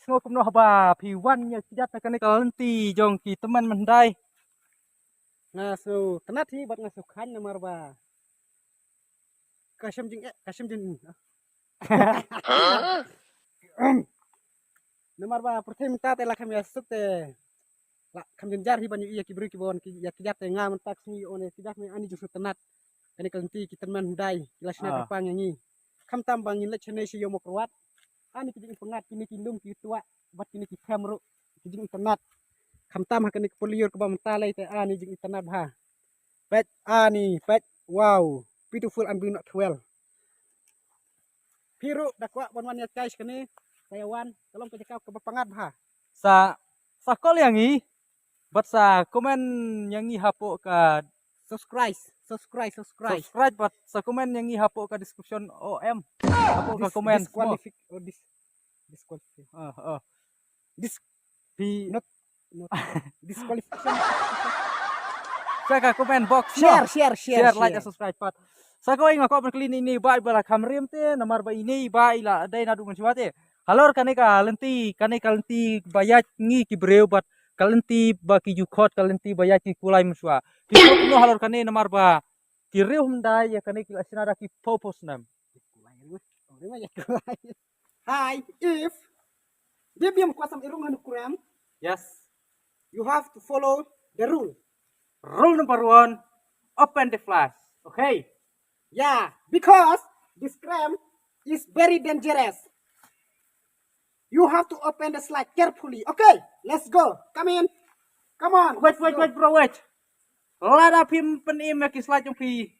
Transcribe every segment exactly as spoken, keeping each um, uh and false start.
Sngewbha kumno haba phi wan ïa kjat na kane ka lynti jong ki tymmen mynhyndai? Nga sngewtynnat hi bad nga sngewkhlaiñ namar ba ka shem jing eh, ka shem jing namar ba pyrthei mynta te la kham ïa suk te la kham jynjar hi ban ïohi ïa ki briew kiba wan ïa kjat te. Nga mynta ka sngi ïoh ne kjat ne ani ju sngewtynnat. Kane ka lynti ki tymmen mynhyndai ki la shna kyrpang ïa ngi. Khamtam ba ngin leit shane sha ïoh Mawkyrwat. Ani ki jingpyngngad kine ki lum ki tuah bad kine ki them ruh ki jingpyngngad. Khamtam ha kane ka por lyiur kaba mynta lei te ani jingpyngngad bha. Peit ani peit, wow, beautiful and beautiful not well. Phi ruh da kwah ban wan ïa kai shane, sa ïa wan, ka long ka jaka kaba pyngngad bha. Sa sa call ïa ngi bad sa comment ïa ngi hapoh ka subscribe, subscribe, subscribe. Subscribe bad sa comment ïa ngi hapoh ka description. O em. Hapoh ka comment. Disqualific oh dis disqualific. Ah, ah. Dis pi not not disqualification. Sa ka comment box. Share, share, share, share, like, subscribe pat. Sa kawei nga kwah ban kylli ïa ine i bah ba la kham rim te namar ba ine i bah i la dei naduh mynshuwa te. Halor kane ka lynti, kane ka lynti ba ïaid ngi ki briew bad ka lynti ba ki ju khot, ka lynti ba ïaid ki kulai mynshuwa. Ki khot kumno halor kane namar ba ki riew hyndai ïa kane ki la shna da ki purpose nam. Hi, if dia biam kwasam irung hanu kram. Yes. You have to follow the rule. Rule number one, open the flash. Okay. Yeah, because this cram is very dangerous. You have to open the slide carefully. Okay, let's go. Come in. Come on. Wait, wait, wait, bro, wait. Lada phim pynim ïa ki slide jong phi.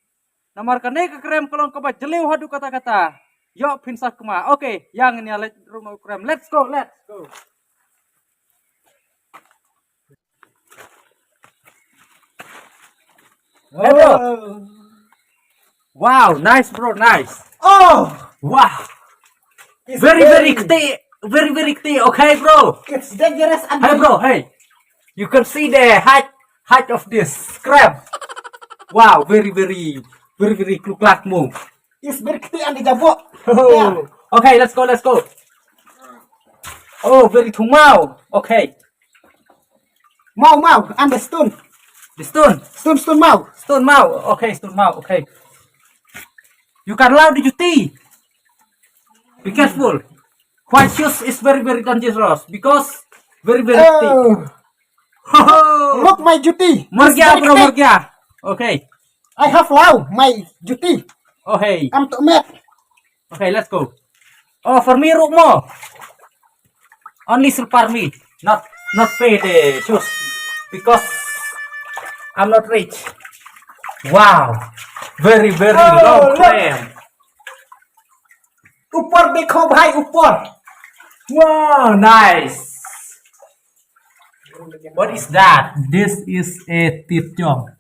Namar kane ka krem ka long kaba jylliew haduh katta katta. Ïoh phin sa kma. Okay, ïa ngin ïa leit rung na u krem. Let's go, let's go. Hey, bro. Oh. Wow, nice, bro, nice. Oh. Wow. It's very, very very, kti, very, very kti. Okay, bro. It's dangerous and hey, bro, hey. You can see the height, height of this crab. Wow, very, very, very, very kluk klak mo. It's very kti and jabok. Oh. Yeah. Okay, let's go, let's go. Oh, very thung mau. Okay. Mau, mau, and the stone. The stone. Stone, stone, mau. Stone, mau. Okay, stone, mau. Okay. You can allow the duty. Be careful. White shoes is very, very dangerous because very, very thick. Oh. Ho, ho. Look my duty. Mar gya, bro, mar gya. Okay. I have allow my duty. Oh, hey. Come to me. Okay, let's go. Oh, for me, ruh mo. Only silver me. Not, not pay the shoes because I'm not rich. Wow. Very, very long time. Upar dekho bhai, upar. Wow, nice. What is that? This is a tirchong.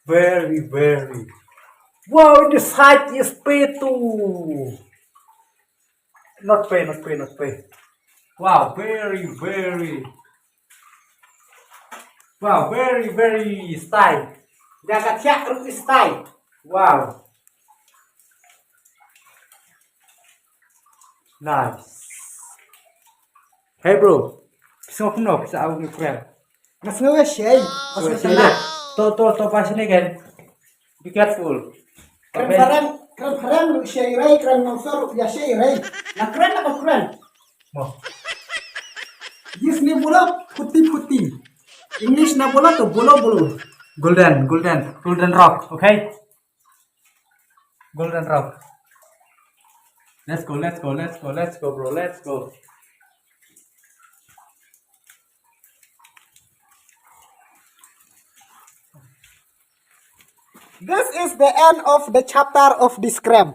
Very, very. Wow, the side is pay too. Not pay, not pay, not pay. Wow, very, very. Wow, very, very style. Dah kat siap terus style. Wow. Nice. Hey, bro. Sngok no sa au ni friend. Nga sngew ïa shei. Nga sngew ïa shei. To, to, to, pas ni kan. Be careful. Kren phareng, kren phareng ruh shei rei, kren nongso ruh ïa shei rei. Na kren na ka kren. Mo. Yes ni bolo phuti phuti. English na bolo to bolo bolo. Golden, golden, golden rock, okay? Golden rock. Let's go, let's go, let's go, let's go, bro, let's go. This is the end of the chapter of this crime.